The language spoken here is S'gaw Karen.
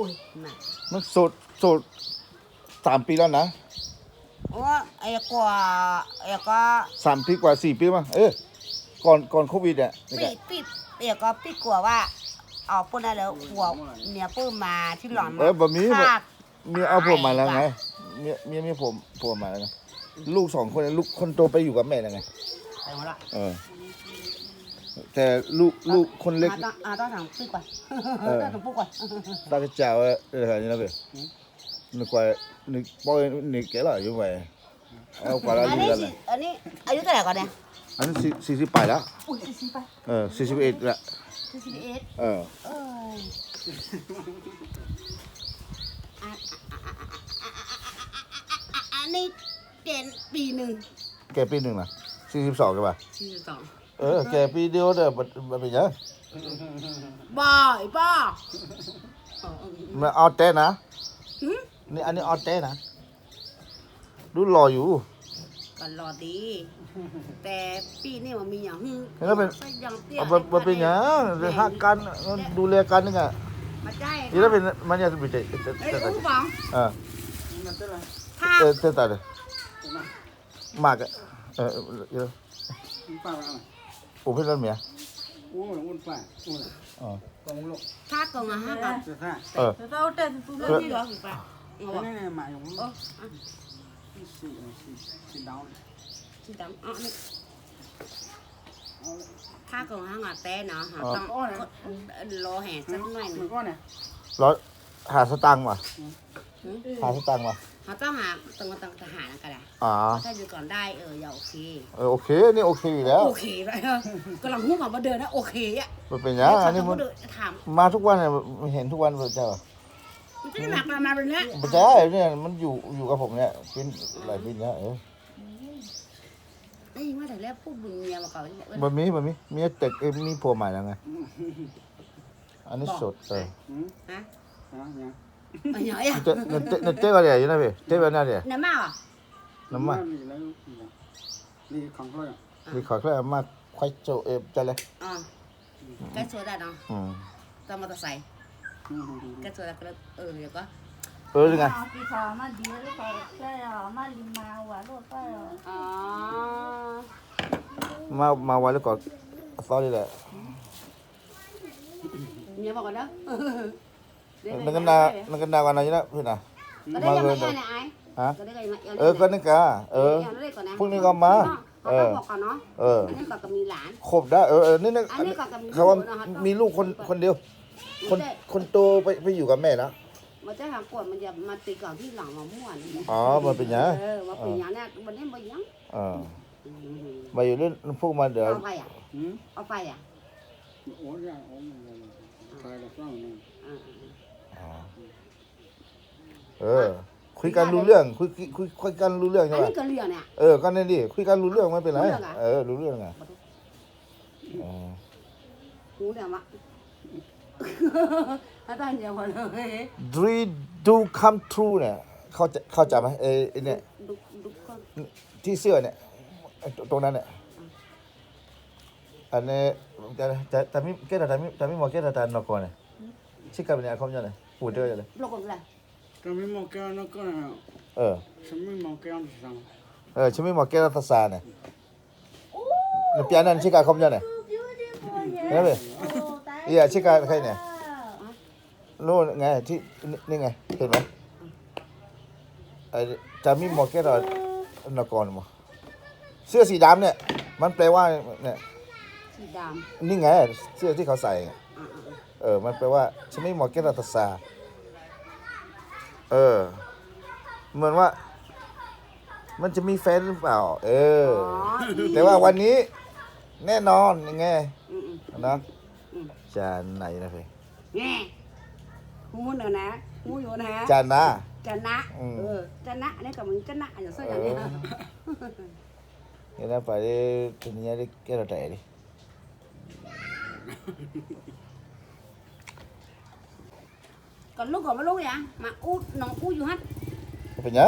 မ့ၢ်စိး စိး สามปีแล้วนะ โอ้ เอกว่า เอกก็ สามปีกว่า สี่ปีแล้วมั้ง เออ ก่อน ก่อนโควิดเนี่ย ปี ปี เอกก็ปีกว่าว่า เอาพวกนั้นแล้วหัวเมียปื้มมาที่หลัง เออ แบบนี้ ค่ะ เมียเอาผัวใหม่แล้วไง เมีย เมียมีผัว ผัวใหม่แล้วไง ลูกสองคน ลูกคนโตไปอยู่กับแม่แล้วไง ไปหมดละ เออ แต่ลูก ลูกคนเล็ก อ่า ต้อง อ่า ต้องถามปุ้ยก่อน เออ ต้องถามปุ้ยก่อน ตากระจาวเออ เออ นี่นะเว้ย อืม นึกว่า นึก ป้อย นึกแกละอยู่ไป เอากว่าละ อันนี้ อยู่กันแหละ สี่ อันนี้อายุเท่าไหร่ก่อนเนี่ย อันนี้สี่ สี่สิบปลายแล้ว อุ้ย สี่สิบปลาย เออ สี่สิบเอ็ดละ สี่สิบเอ็ด เออ เออ อ่ะ อันนี้เปลี่ยนปีหนึ่ง แกปีหนึ่งนะ สี่สิบสองใช่ป่ะ สี่สิบสอง เออ แกปีเดียวเด้อ บ่ บ่เป็นหยัง บ่อยป่ะ มันเอาแต๊นะ หืม นี่ อันนี้เอาแต๊นะ ดูหล่ออยู่ ก็หล่อดี แต่ปีนี่มันมีอย่างหื้อ แล้วเป็น ก็ยังเตี้ย เอา บ่ บ่เป็นหยัง แม่ง หักกัน ดูแลกันนึงอ่ะ มาใช่ นี่แล้วเป็น มันยังจะมีแต่ เอ้ย แต่ อุ้มป๋อง เออ ถ้า เออ เต้นตายเลย မၢ်က အိၣ်ဖဲလဲၣ်မ့ၢ် အိၣ်ဖဲလဲၣ် အိၣ်ဖဲလဲၣ် ခါကုံငါဟါက ခါကုံငါတဲနီၤ လီၤဟဲစနွဲၣ်န့ၣ် လီၤ หาสตางค์ว่ะ หาสตางค์ว่ะ เขาต้องหา ต้อง ต้องทหารกันอะ อ๋อ ถ้าอยู่ก่อนได้ เออ อย่าโอเค เออ โอเค นี่โอเคอยู่แล้ว โอเคไป กำลังพูดของมาเดินนะ โอเคอะ มันเป็นยังไง อันนี้มัน ถาม มาทุกวันเนี่ย เห็นทุกวันเลยจ้ะ มันจะได้หนักมา มาแบบเนี้ย ไม่ใช่เนี่ย มันอยู่ อยู่กับผมเนี่ย เป็นหลายปีแล้ว เออ ได้ยินว่าแต่แรกพูดบุญเมียมาก่อน บ่มี บ่มี เมียแต่ เอ้ย มีผัวใหม่แล้วไง อันนี้โสด เออ ฮะ နတဲ နတဲ နတဲဝဲဒၣ် ယနၢ်ဖဲ တဲဝဲနၢ်ဒၣ် နမၢ်အီၤ နမၢ် လီၤခီၣ်ချၢၣ် အမၢ်ခွဲးစိး အဲ ကလဲၣ် ကဲဆိဒၣ်နီၤ တၢ်မီၢ်တစဲး ကဲဆိဒၣ်ကလၢ အၢ ယက အၢ တဂၤ မၤဝဲလၢကီၢ်အသီလံဒီး မၤဝဲလၢ နကနၣ် နကနၣ်ဂီၤနၤယနၢ်ဖဲနၤ မၤဂီၤ ဟါ အၢ ကနက အၢ พรุ่งนี้ก็มา เออ เออ ครบได้ เออ เออ นี่นะ เขาว่ามีลูกคน คนเดียว คน คนโตไป ไปอยู่กับแม่แล้ว มันจะหากวดมันจะมาตีก่อนที่หลังมาม่วน อ๋อ มันเป็นยัง เออ มันเป็นยังเนี่ย มันเนี่ยมันยัง เออ มาอยู่เรื่องพวกมันเดี๋ยว เอาไปอ่ะ เอาไปอ่ะ โอ้ย โอ้ย เออ เออ เออ คุยกันรู้เรื่อง คุย คุย คุยกันรู้เรื่องใช่ไหม อันนี้ก็เรื่องเนี่ย เออ ก็นั่นดิ คุยกันรู้เรื่องไม่เป็นไร รู้เรื่องอะ เออ รู้เรื่องอะ อืม รู้เรื่องวะ ถ้าตั้งใจพอเลย dream do come true เนี่ย เข้าใจ เข้าใจไหม เออ ไอ้เนี่ย ดู ดูก่อน ที่เสื้อเนี่ย ไอ้ตรงนั้นเนี่ย อืม အန့ၣ် တၢ်မ့ၢ်ကဲထီၣ် တၢ်မ့ၢ်မ့ၢ်ကဲထီၣ်တၢ်နီၢ်ကီၢ်န့ၣ် ဆ့ကၤပန့ၣ် အခီပညီန့ၣ် ပူၤတဲဝဲဒၣ်လဲၣ် ဘျီၣ်ကီၢ်လဲၣ် တၢ်မ့ၢ်မ့ၢ်ကဲထီၣ်နီၢ်ကီၢ်န့ၣ် အၢ တၢ်မ့ၢ်မ့ၢ်ကဲထီၣ် အၢ ဆ့မ့ၢ်မ့ၢ်ကဲထီၣ်သစၢ်န့ၣ် နပျးန့ၢ်နဆ့ကၤအခီပညီန့ၣ် န အံၤ အဆ့ကၤတခါအံၤန့ၣ် นี่ไง เห็นไหม เอ่อ จะมีหมวกแก้ว นกรหมอ เสื้อสีดำเนี่ย มันแปลว่า เนี่ย สีดำ นี่ไง เสื้อที่เขาใส่ อ่าๆๆ เออ มันแปลว่า จะมีหมวกแก้วตาตาสา เออ เหมือนว่า มันจะมีแฟนหรือเปล่า เออ อ๋อ แต่ว่าวันนี้ แน่นอนยังไง อืมๆ นะ อืม จะไหนนะเพ่ ငဲ ဟူနၤနၤ ဟူယိၤနၤ ကျန်နာ ကျန်နာ อืม เออ ကျန်နာ အန့ၣ်ကမၤ ကျန်နာ အယိၤ เออ ဆိုယၤန့ၣ် ယဲဒၣ်ပှၤလၢ တနံၤညါလၢကဲထီၣ်တၢ်အဲၣ်လံ ကလိကမလိယၤ မၤအူ နီၢ်အူယိၤဟါ ပညါ